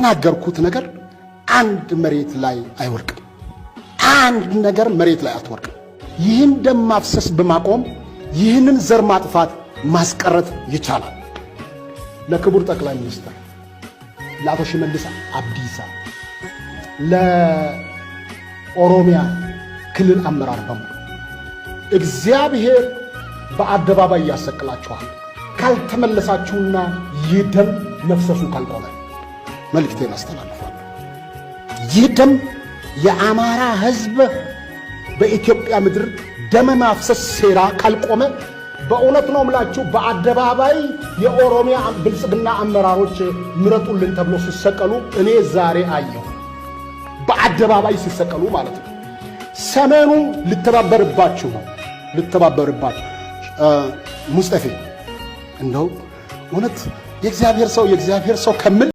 የተናገርኩት ነገር አንድ መሬት ላይ አይወድቅም። አንድ ነገር መሬት ላይ አትወድቅም። ይህን ደም ማፍሰስ በማቆም ይህንን ዘር ማጥፋት ማስቀረት ይቻላል። ለክቡር ጠቅላይ ሚኒስትር፣ ለአቶ ሽመልስ አብዲሳ፣ ለኦሮሚያ ክልል አመራር በሙሉ፣ እግዚአብሔር በአደባባይ ያሰቅላችኋል ካልተመለሳችሁና ይህ ደም መፍሰሱ ካልቆመ መልእክቴን አስተላልፋለሁ። ይህ ደም የአማራ ሕዝብ በኢትዮጵያ ምድር ደም ማፍሰስ ሴራ ካልቆመ፣ በእውነት ነው ምላችሁ፣ በአደባባይ የኦሮሚያ ብልጽግና አመራሮች ምረጡልን ተብሎ ሲሰቀሉ እኔ ዛሬ አየሁ። በአደባባይ ሲሰቀሉ ማለት ነው። ሰሜኑ ልተባበርባችሁ ነው፣ ልተባበርባችሁ። ሙስጠፌ፣ እንደው እውነት የእግዚአብሔር ሰው፣ የእግዚአብሔር ሰው ከምል